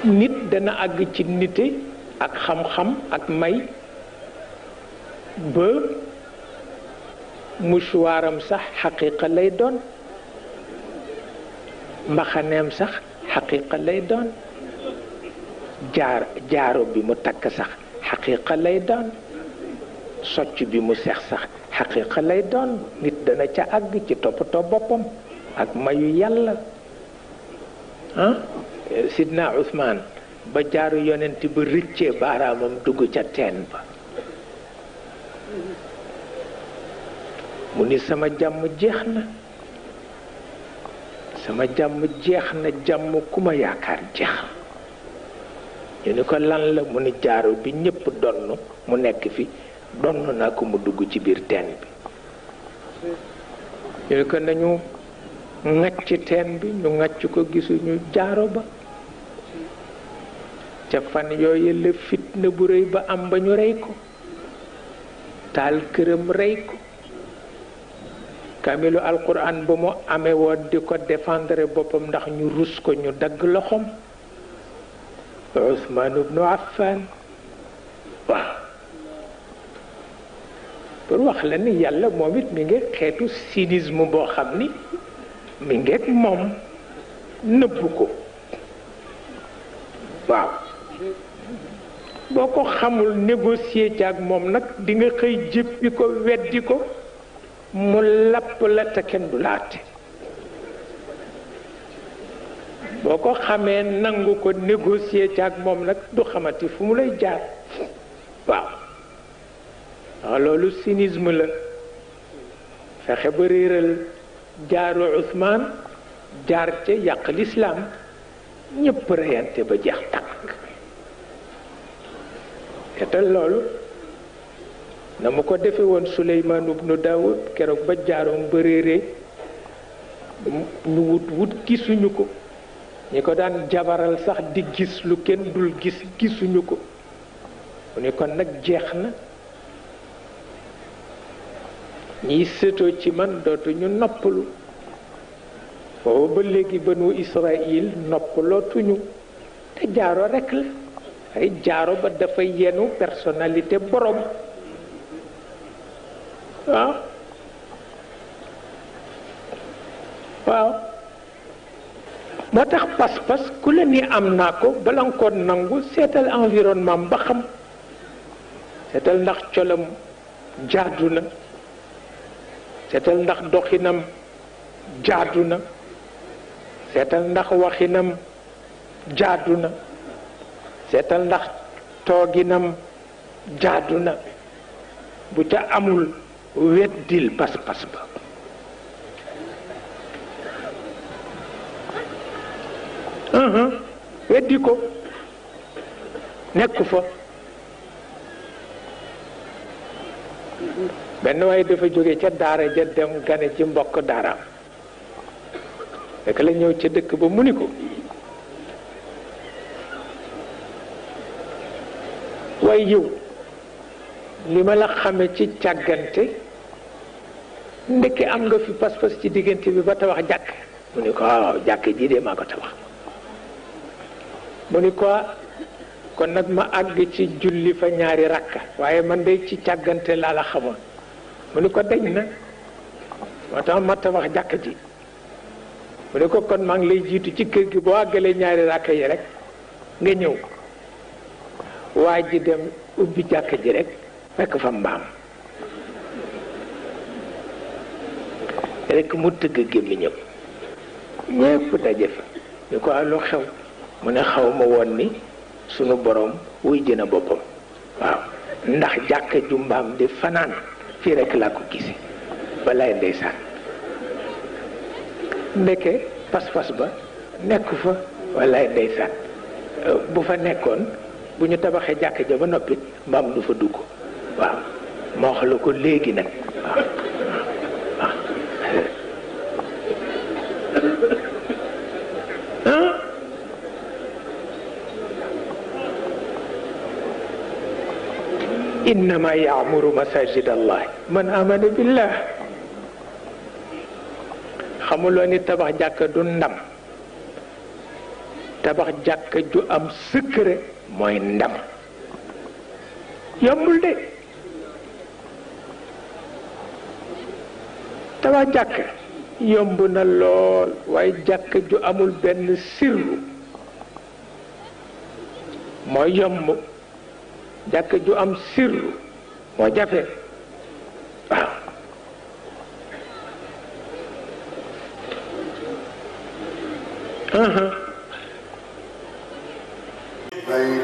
nit dana àgg ci nite ak xam-xam ak may ba musuwaaram sax xaqiqa lay doon mbaxaneem sax xaqiqa lay doon jaaro bi mu takk sax xaqiqa lay doon socc bi mu seex sax xaqiqa lay doon nit dana ca àgg ci toppatoo boppam ak mayu yàlla sidna Usmaan ba jaaru yonent ba rëccee baaraamam dugg ca teen ba mu ni sama jàmm jeex na sama jàmm jeex na jàmm ku ma yaakaar jeex ñu ni ko lan la mu ni jaaru bi ñépp donn mu nekk fi donn naa ko mu dugg ci biir teen bi ñu ni ko nañu ŋacc teen bi ñu ŋacc ko gisuñu jaaro ba ca fan yooyu la fitna bu rëy ba am ba ñu rey ko taal këram rey ko kamilu alquran ba mu amee woon di ko défendre boppam ndax ñu rus ko ñu dagg loxoom Usmaan ibnu Affan waaw pour wax la ni yàlla moom it mi ngi xeetu cynisme boo xam ni mi ngeeg moom nëbbu ko waaw boo ko xamul négocier ci ak moom nag di nga xëy jéppi ko weddi ko mu lapp la te kenn du laate boo ko xamee nangu ko négocier ci ak moom nag du xamati fu mu lay jaar waaw waaw loolu cynisme la fexe ba réeral jaaru Usmaan jaar ca yàq lislaam ñépp reyante ba jeex tàkk tetal loolu na mu ko defe woon Suleymaan ibnu Daawud keroog ba jaaroom ba réeree ñu wut gisuñu ko ñi ko daan jabaral sax di gis lu kenn dul gis gisuñu ko mu ne kon nag jeex na ñiy sëtoo ci man dootuñu noppalu boobu ba léegi banu Israël noppalootuñu te jaaro rekk la ay jaaro ba dafa yenu personnalité borom waaw waaw moo tax pas-pas ku la ni am naa ko bala nga ko nangu seetal environnement ba xam seetal ndax colam jaadu na seetal ndax doxinam jaadu na seetal ndax waxinam jaadu na seetal ndax tooginam jaadu na bu ca amul weddil pas-pas ba weddi ko nekku fa benn waaye dafa jóge ca daara ja dem gane ci mbokk daaraam fekk la ñëw ca dëkk ba mu ni ko waaye yow li ma la xame ci càggante ndekki am nga fi pas-pas ci diggante bi ba tabax jàkk mu ni ko waaw jàkk ji de maa ko tabax mu ni ko kon nag ma àgg ci julli fa ñaari rakka waaye man de ci càggante laa la xamoon mu ni ko dañ na moo tax ma tabax jàkk ji mu ni ko kon maa ngi lay jiitu ci kër gi boo àggalee ñaari rakka yi rek nga ñëw waa ji dem ubbi jàkk ji rek fekk fa mbaam rek mu tëgg gémmiñam ñépp daje fa ñu ko lu xew mu ne xaw ma woon ni sunu borom wuy jëna boppam waaw ndax jàkk ju mbaam di fanaan fii rek laa ko gise balaay ndeysaan ndeke pas-pas ba nekku fa walaay ndeysaan bu fa nekkoon bu ñu tabaxee jàkk ja ba noppi mbaam du fa dugg waaw ma wax la ko léegi nag waaw innama yaamuru masajid allah man amana billah xamuloo ni tabax jàkka du ndam tabax jàkka ju am secret mooy ndam yombul de tabax jàkka yomb na lool waaye jàkka ju amul benn sirru moo yomb jàkka ju am sirru moo jafe waaw day